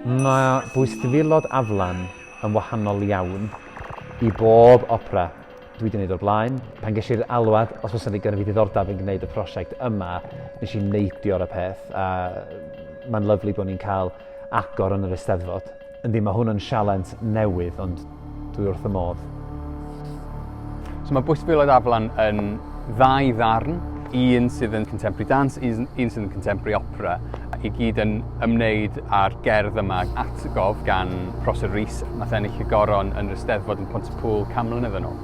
Mae Bwystfilod Aflan yn wahanol iawn i bob opera dwi 'di wneud o'r blaen. Pan ges i'r alwad os fysa gynna fi ddiddordeb yn gwneud y prosiect yma, nes i neidio ar y peth a mae'n lyfli bod ni'n cael agor yn yr Eisteddfod. Yndi, mae hwn yn sialens newydd, ond dwi wrth y modd. So mae Bwystfilod Aflan yn ddau ddarn, un sydd yn contemporary dance, un, un sydd yn contemporary opera, i gyd yn ymwneud â'r gerdd yma atgof gan Prosser Rees, nath ennill y goron yn yr Eisteddfod yn Pontypool can mlynedd yn ôl.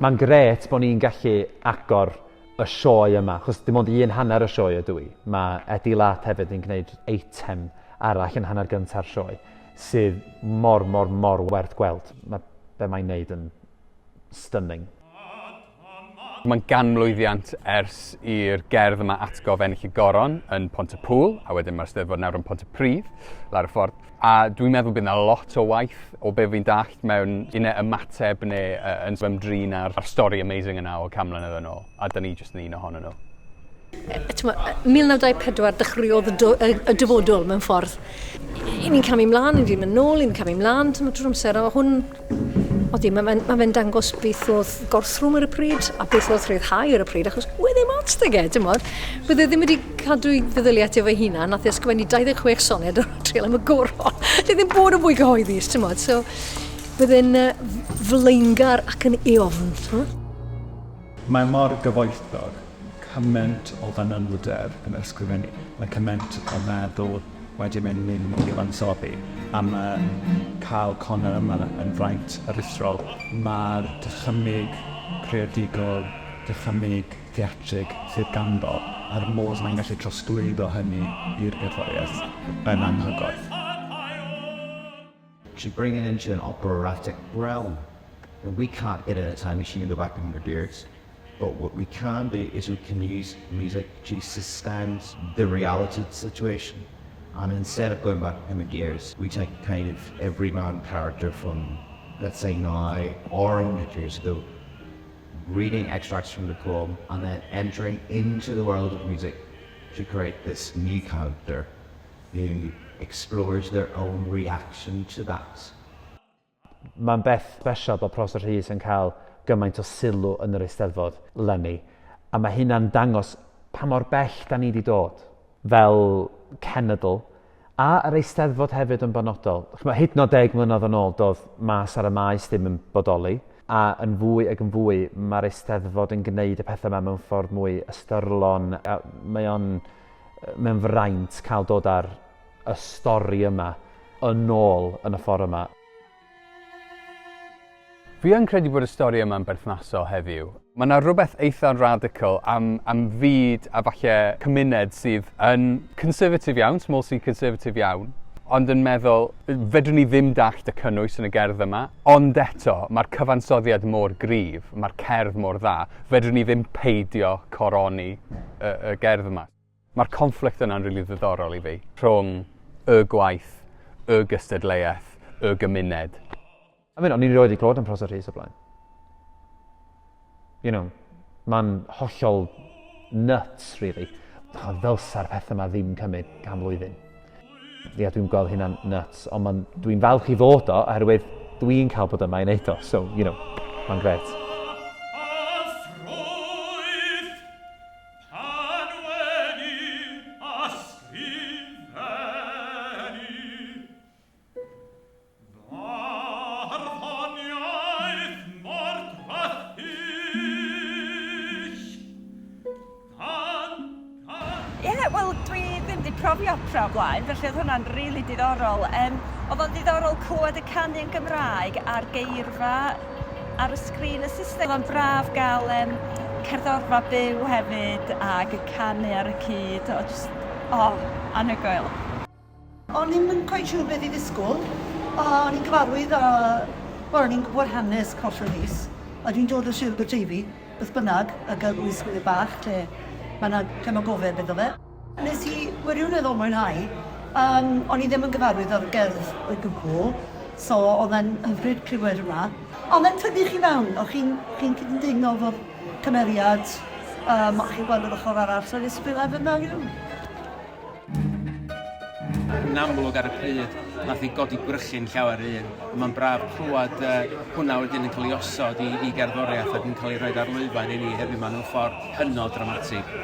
Mae'n grêt bod ni'n gallu agor y sioe yma, achos dim ond un hanner y sioe ydw i. Mae Eddie Ladd hefyd yn gwneud eitem arall yn hanner gynta'r sioe, sydd mor, mor, mor werth gweld. Mae be mae'n neud yn stunning. Mae'n ganmlwyddiant ers i'r gerdd yma atgof ennill y goron yn Pont-y-pŵl, a wedyn mae'r Steddfod nawr yn Pontypridd, lawr y ffordd. A dwi'n meddwl bydd yna lot o waith o be fi'n dallt mewn unau ymateb neu uh, yn ymdrin â'r stori amazing yna o can mlynedd yn ôl. A dyn ni jyst yn un ohonyn nhw. 1924 dechreuodd y, do, y, y dyfodol mewn ffordd. I ni'n camu mlaen, i ni'n mynd nôl, i ni'n camu mlaen, ti'n trwy'r amser, a hwn Odi, mae fe'n ma fe dangos beth oedd gorthrwm ar y pryd a beth oedd rhyddhau ar y pryd, achos wedd ddim ots 'da ge, ti'n mod. Bydde ddim wedi cadw ei feddyliau at ei hunan, nath e ysgrifennu 26 soned ar trial am y goron. Lle ddim bod yn fwy gyhoeddus, ti'n mod. So, bydde'n flaengar ac yn eofn, ti'n mod. Mae mor gyfoethog, cymaint o fanylder yn ysgrifennu, mae cymaint o feddwl wedi mynd mewn i gyfansoddi, a mae cael Connor yma yn fraint aruthrol. Mae'r dychymyg creadigol, dychymyg theatrig sydd ganddo, a'r modd mae'n gallu trosglwyddo hynny i'r gerddoriaeth yn anhygoel. To bring it into an operatic realm. And we can't get in a time machine and go back 100 years. But what we can do is we can use music to suspend the reality of the situation. And instead of going back 100 years, we take kind of everyman character from, let's say, now or 100 years ago, reading extracts from the poem and then entering into the world of music to create this new character who explores their own reaction to that. Mae'n beth special bod Prosser Rhys yn cael gymaint o sylw yn yr Eisteddfod 'leni, a mae hynna'n dangos pa mor bell da ni 'di dod fel cenedl, a yr Eisteddfod hefyd yn benodol. Ch'mod, hyd yn oed deg mlynedd yn ôl, doedd Mas ar y Maes ddim yn bodoli, a yn fwy ac yn fwy mae'r Eisteddfod yn gwneud y pethau yma mewn ffordd mwy ystyrlon, a mae o'n mae'n fraint cael dod ar y stori yma yn ôl yn y ffordd yma. Fi yn credu bod y stori yma'n berthnasol heddiw. Mae yna rhywbeth eitha radical am, am fyd a falle cymuned sydd yn conservative iawn, small c conservative iawn, ond yn meddwl, fedrwn ni ddim dallt y cynnwys yn y gerdd yma, ond eto, mae'r cyfansoddiad mor gryf, mae'r cerdd mor dda, fedrwn ni ddim peidio coroni y, y gerdd yma. Mae'r conflict yna'n rili ddiddorol i fi, rhwng y gwaith, y gystadleuaeth, y gymuned. I mean, o'n i rioed 'di clywed am Prosser Rhys o blaen. You know, mae'n hollol nuts, really. O, ddylsa'r pethau yma ddim cymryd can mlwyddyn. Ia, dwi'n gweld hynna'n nuts, ond ma'n, dwi'n falch i fod o, oherwydd dwi'n cael bod yma i wneud o, so, you know, mae'n gret. Pan wedi ysgrifennu Barddoniaeth mor dryll gan gan. Ie, wel dwi ddim 'di profi opera o blaen, felly oedd hwnna'n rili diddorol. Yym, oedd o'n ddiddorol clywed y canu yn Gymraeg a'r geirfa ar y sgrin y Saesneg. Oedd o'n braf gael um, cerddorfa byw hefyd ac y canu ar y cyd. O, just, o, anhygoel. O'n i'm yn cweit siŵr beth i ddisgwyl, a o'n i'n gyfarwydd â... Wel, o'n i'n gwybod hanes Prosser Rhys, a dwi'n dod o Sir Aberteifi, beth bynnag, ac ar ôl ysgol bach lle mae 'na lle mae gofeb iddo fe. Nes i wirioneddol mwynhau, yym, o'n i ddim yn gyfarwydd â'r gerdd o gwbl. So oedd e'n hyfryd clywed hwnna. Oedd e'n tynnu chi fewn, o'ch chi'n chi cydymdeimlo efo'r cymeriad, um, o'ch chi'n gweld yr ochr arall, so nes i fynd yna iawn. Yn amlwg ar y pryd, nath i godi gwrychyn llawer un. Mae'n braf clywed uh, hwnna wedyn yn cael ei osod i, i gerddoriaeth ac yn cael ei rhoi ar lwyfan i ni hefyd. Mae'n ffordd hynod dramatig.